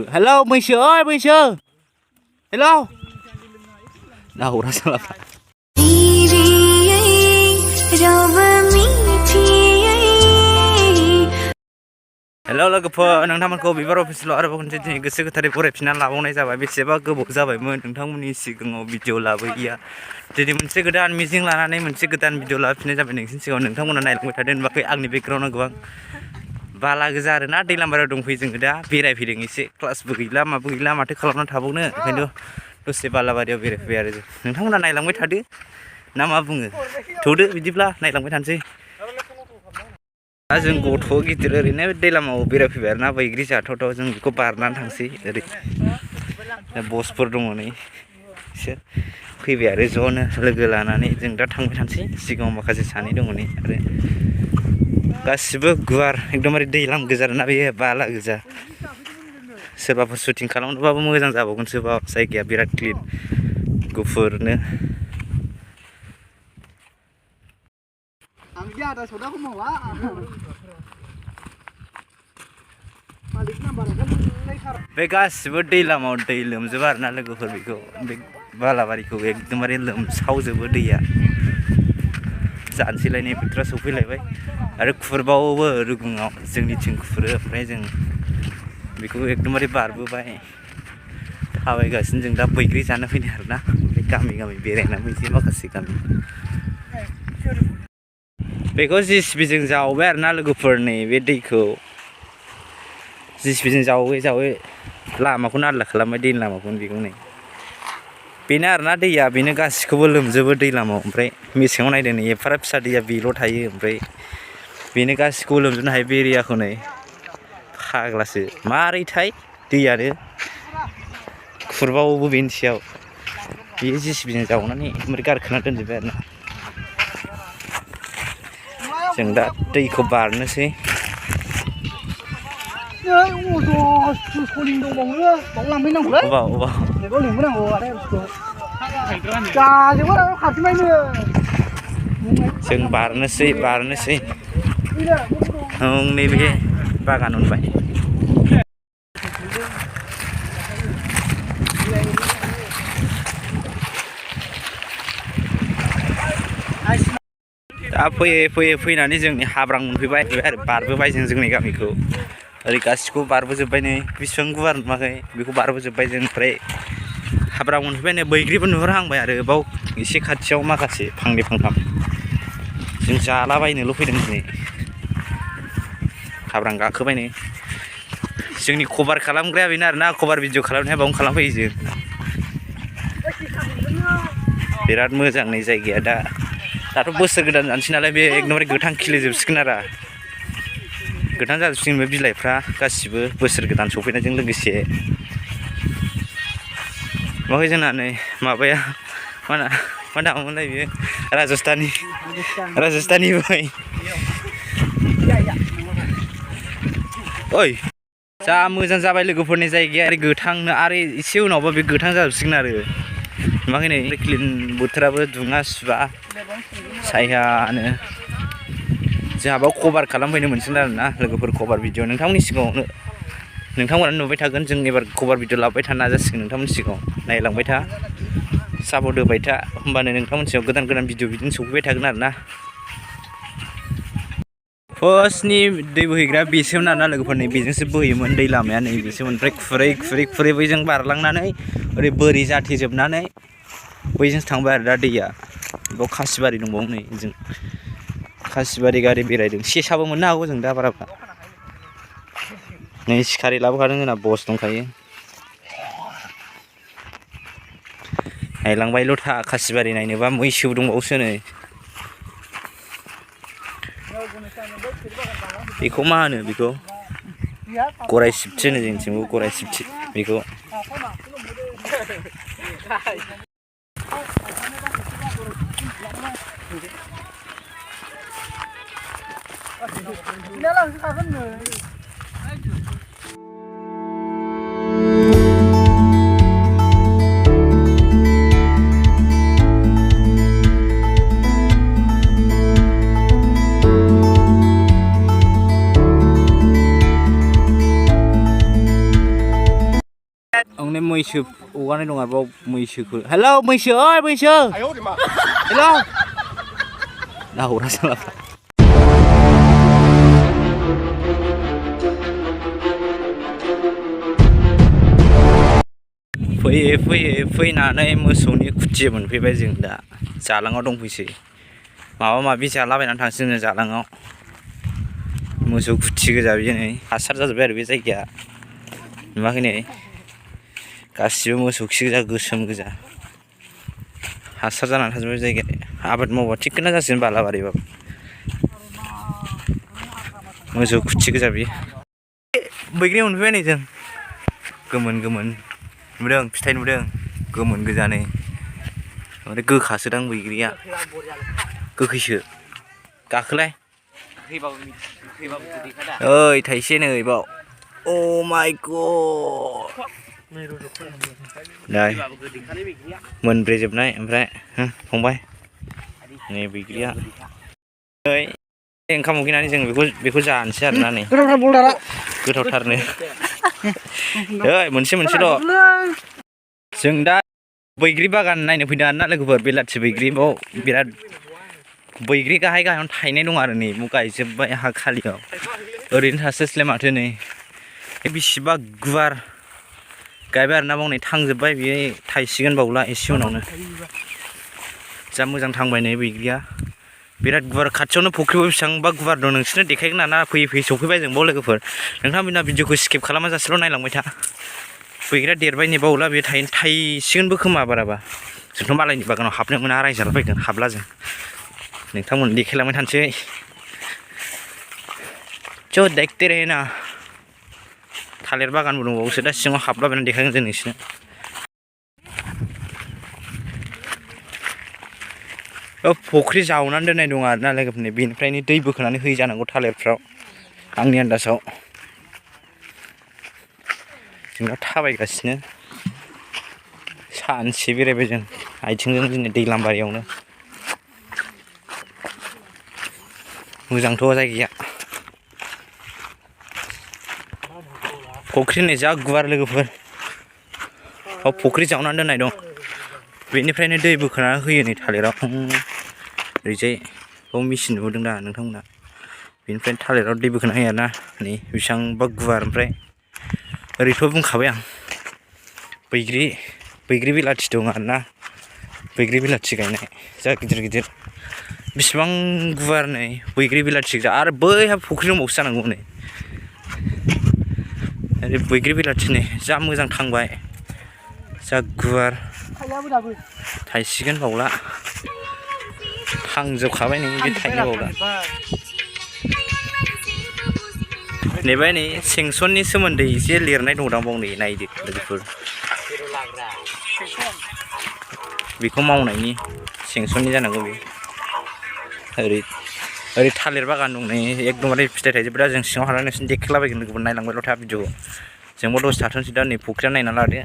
Hello, Minh ơi, Minh. Hello. Đâu ra sao lại? Hello लोगोफोर नोंथांमोनखौ बिबार official आरो दिनै गोसो गोथारै बरायफिनना लाबावनाय जाबाय बेसेबा गोबाव जाबायमोन नोंथांमोननि सिगाङाव भिडिअ लाबोयैया दिनै मोनसे गोदान मिजिं लानानै मोनसे गोदान भिडिअ लाबोफिननाय जाबाय नोंसिनि सिगाङाव नोंथांमोना नायलांबाय थादों होनबाखै आंनि बेकग्राउन्डआव गोबां बाला गोजा आरोना दैलामारायाव दंफैयो जोङो दा बेरायफैदों एसे क्लासबो गैला माबो गैला माथो खालामना थाबावनो ओंखायनो दसे बालाबारियाव बेरायफैबाय आरो नोंथांमोना नायलांबाय थादो ना मा बुङो थौदो बिदिब्ला नायलांबाय थानोसै जों गथ' गिदिर ओरैनो दैलामाव बेरायफैबाय आरोना बैग्रि जाथावथाव जों बेखौ बारनानै थांसै ओरै बसफोर दङ नै बिसोर फैबाय आरो ज'नो लोगो लानानै जों दा थांबाय थानोसै सिगाङाव माखासे सानै दङ नै आरो गासिबो गुवार एकदमबारे दैलाम गोजा आरोना बेयो बाला गोजा सोरबाफोर शुटिं खालामनोबाबो मोजां जाबावगोन सोरबा जायगाया बिराद क्लिन गुफुरनो बे गासिबो दैलामाव दै लोमजोबो आरोना लोगोफोर बेखौ बे बालाबारिखौ एकदमबारे लोमसावजोबो दैया जानोसैलायनाय बोथोरा सफैलायबाय आरो खुरबावो रुगुङाव जोंनिथिं खुरो ओमफ्राय जों बेखौ एकदमबारे बारबोबाय थाबायगासिनो जों दा बैग्रि जानो फैदों आरोना गामि गामि बेरायना फैसै माखासे गामि बेखौ जिसिबिजों जावबाय आरोना लोगोफोर नै बे दैखौ जिसिबिजों जावै जावै लामाखौनो आलदा खालामबाय दैनि लामाखौनो बेखौ नै बेनो आरोना दैया बेनो गासिखौबो लोमजोबो दैलामाव ओमफ्राय मेसेङाव नायदों नै एफाराब फिसा दैया बेल' थायो ओमफ्राय बेनो गासिखौबो लोमजोबनो हायो बे एरियाखौ नै फाग्लासो मारैथाय दैयानो खुरबावो बेनि सायाव बेयो जिसिबिजों जावनानै एकदमबारे गारखोना दोनजोब्बाय आरोना जों दा दैखौ बारनोसै जों बारनोसै नैबे बागान मोनबाय दा फैयै फैनानै जोंनि हाब्रां मोनफैबाय आरो बारबोबाय जोंनि गामिखौ ओरै गासिखौबो बारबोजोब्बाय नै बेसेबां गुवार नुवाखै बेखौ बारबोजोब्बाय जों ओमफ्राय हाब्रां मोनफैबाय नै बैग्रिबो नुहुरहांबाय आरो बाव एसे खाथियाव माखासे फांनै फांथाम जों जालाबायनोल' फैदों दिनै हाब्रां गाखोबाय नै जोंनि कभार खालामग्राया बेनो आरोना कभार भिडिअ खालामनाया बावनो खालामफैयो जों बिराद मोजां नै जायगाया दाथ' बोसोर गोदान जानोसै नालाय बे एकदमबारे गोथां खिलिजोबसिगोन आरो गोथां जाजोबसिगोन बे बिलाइफ्रा गासिबो बोसोर गोदान सफैनायजों लोगोसे ओमफ्राय जोंना नै माबाया मा नाममोनलाय बियो राजस्थानी बै ओइ जा मोजां जाबाय लोगोफोरनि जायगाया आरो गोथांनो आरो एसे उनावबा बे गोथां जाजोबसिगोन आरो नुवाखै नै क्लिन बोथोराबो दुङा सुवा सायहानो जोंहाबो कभार खालामफैनो मोनसिगोन आरोना लोगोफोर कभार भिडिअ नोंथांमोननि सिगाङावनो नोंथांमोना नुबाय थागोन जों एबार कभार भिडिअ लाबोबाय थानो नाजासिगोन नोंथांमोननि सिगाङाव नायलांबाय था सापर्ट होबाय था होमबानो नोंथांमोननि सिगाङाव गोदान भिडिअ बिदिनो सफैबाय थागोन आरोना फार्स्टनि दै बोहैग्रा बेसोमोन आरोना लोगोफोर नै बेजोंसो बोहैयोमोन दै लामाया नै बेसोमोन ओमफ्राय खुरै बैजों बारलांनानै ओरै बोरि जाथेजोबनानै बैजोंसो थांबाय आरो दा दैया बेयाव खासिबारि दंबावो नै जों खासिबारि गारि बेरायदों सेसाबो मोननो हागौ जों दा बाराबा नै सिखारि लाबोखादों जोंना बस दंखायो नायलांबायल' था खासिबारि नायनोबा मैसोबो दंबावोसो नै बेखौ मा होनो बेखौ गराय सिबथि होनो जोंनिथिंबो गराय सिबथि बेखौ हनै मैसो हगारनाय दं आरोबाव मैसोखौ हेलौ मैसो ओइ मैसो हेलौ दावरा सालाफ्रा फैयै फैनानै मोसौनि खुथि मोनफैबाय जों दा जालाङाव दंफैसै माबा माबि जालाबायनानै थांसै जोङो जालाङाव मोसौ खुथि गोजा बियो नै हासार जाजोब्बाय आरो बे जायगाया नुवाखै नै गासिबो मोसौ खि गोजा गोसोम गोजा हासार जानानै थाजोब्बाय जायगाया आबाद मावबा थिगखौनो जासिगोन बालाबारिबाबो मोसौ खुथि गोजा बियो बैग्रि मोनफैबाय नै जों गोमोन नुदों फिथाइ नुदों गोमोन गोजा नै ओमफ्राय गोखासोदां बैग्रिया गोखैसो गाखोलाय ओइ थाइसे नै बाव अ माय गड नै मोनब्रै जोबनाय ओमफ्राय फंबाय नै बैग्रिया नै ओंखाम उखैनानै जों बेखौ जानोसै आरोना नै गोथावथारनो ओइ मोनसेल' जों दा बैग्रि बागान नायनो फैदों आरोना लोगोफोर बेलाथि बैग्रि बाव बिराद बैग्रि गाहाय गाहायावनो थायनाय दं आरो नै गायजोब्बाय हा खालियाव ओरैनो थास्लायस्लाय माथो नै बेसेबा गुवार गायबाय आरोना बाव नै थांजोब्बाय बियो थायसिगोन बावला एसे उनावनो जा मोजां थांबाय नै बैग्रिया बिराद गुवार खाथियावनो फुख्रिबो बेसेबांबा गुवार दं नोंसोरनो देखायगोन आरोना फैयै सफैबाय जों बाव लोगोफोर नोंथांमोना भिडिअखौ स्किप खालामा जासेल' नायलांबाय था बैग्रिया देरबाय नै बावला बे थायसिगोनबो खोमा बाराबा जोंथ' मालायनि बागानाव हाबनो मोना रायजालाबायगोन हाबला जों नोंथांमोन देखायलांबाय थानोसै ज' देखते रहेना थालिर बागानबो दंबावोसो दा सिङाव हाबलाबायनानै देखायगोन जों नोंसोरनो फुख्रि जावनानै दोननाय दं आरोना लोगोफोरनि बेनिफ्रायनो दै बोखोनानै होयो जानांगौ थालिरफ्राव आंनि आन्दाजाव जों दा थाबायगासिनो सानसे बेरायबाय जों आथिंजों दिनै दैलामबारियावनो मोजांथ' जायगाया फुख्रि होननाय जा गुवार लोगोफोर फुख्रि जावनानै दोननाय दं बेनिफ्रायनो दै बोखोनानै होयो नै थालिराव ओरैजाय बाव मेचिन नुदों दा नोंथांमोना बेनिफ्रायनो थालिराव दै बोखोना होयो आरोना नै बेसेबांबा गुवार ओमफ्राय ओरैथ' बुंखाबाय आं बैग्रि बिलाथि दं आरोना बैग्रि बिलाथि गायनाय जा गिदिर बेसेबां गुवार नै बैग्रि बिलाथि गोजा आरो बैहा फुख्रि दंबावोसो जानांगौ नै ओरै बैग्रि बिलाथि नै जा मोजां थांबाय जा गुवार थायसिगोन बावला थांजोबखाबाय नै बे थायनो बावला नैबाय नै सेंसननि सोमोन्दै एसे लिरनाय दंदां बाव नै नायदो लोगोफोर बेखौ मावनायनि सेंसननि जानांगौ बे ओरै थालिर बागान दं नै एकदमबारे फिथाइ थाइजोब्बाय दा जों सिङाव हानानै नोंसोरनो देखायलाबायगोन लोगोफोर नायलांबायल' था भिडिअखौ जोंबो दसे थाथ'नोसै दा नै फुख्रिया नायना लादो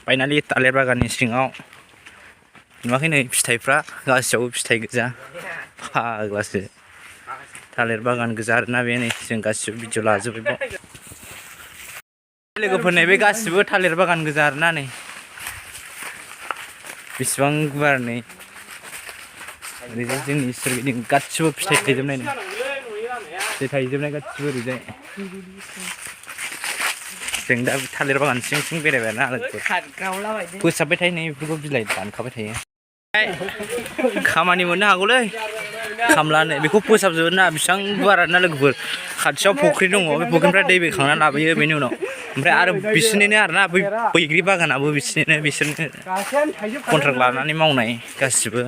फाइनालि थालिर बागाननि सिङाव नुवाखै नै फिथाइफ्रा गासैयावबो फिथाइ गोजा फाग्लासो थालिर बागान गोजा आरोना बे नै जों गासिबो भिडिअ लाजोब्बाय लोगोफोर नै बे गासिबो थालिर बागान गोजा आरोना नै बेसेबां गुवार नै ओरैजाय जोंनि सोरगिदिं गासिबो फिथाइ थायजोबनाय नै फिथाइ थायजोबनाय गासिबो ओरैजाय जों दा थालिर बागान सिं बेरायबाय आरोना लोगोफोर फोसाबबाय थायो नै बेफोरखौ बिलाइ दानखाबाय थायो खामानि मोननो हागौलै खामलानो बेखौ फोसाबजोबो ना बेसेबां गुवार आरोना लोगोफोर खाथियाव फुख्रि दङ बे फुख्रिनिफ्राय दै बोखांनानै लाबोयो बेनि उनाव ओमफ्राय आरो बिसोरनिनो आरोना बै बैग्रि बागानाबो बिसोरनो कन्ट्राक्ट लानानै मावनाय गासिबो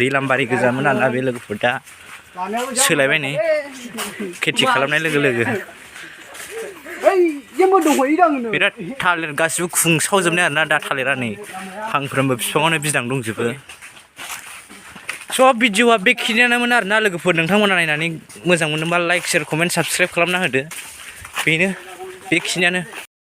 दैलामबारि गोजामोन आरोना बे लोगोफोर दा सोलायबाय नै खेथि खालामनाय लोगो बिराद थालिर गासिबो खुंसावजोबनाय आरोना दा थालिरा नै फांफ्रोमबो बिफाङावनो बिदां दंजोबो सब भिडिअआ बेखिनियानोमोन आरोना लोगोफोर नोंथांमोना नायनानै मोजां मोनदोंबा लाइक शेयार कमेन्ट साबस्क्राइब खालामना होदो बेनो बेखिनियानो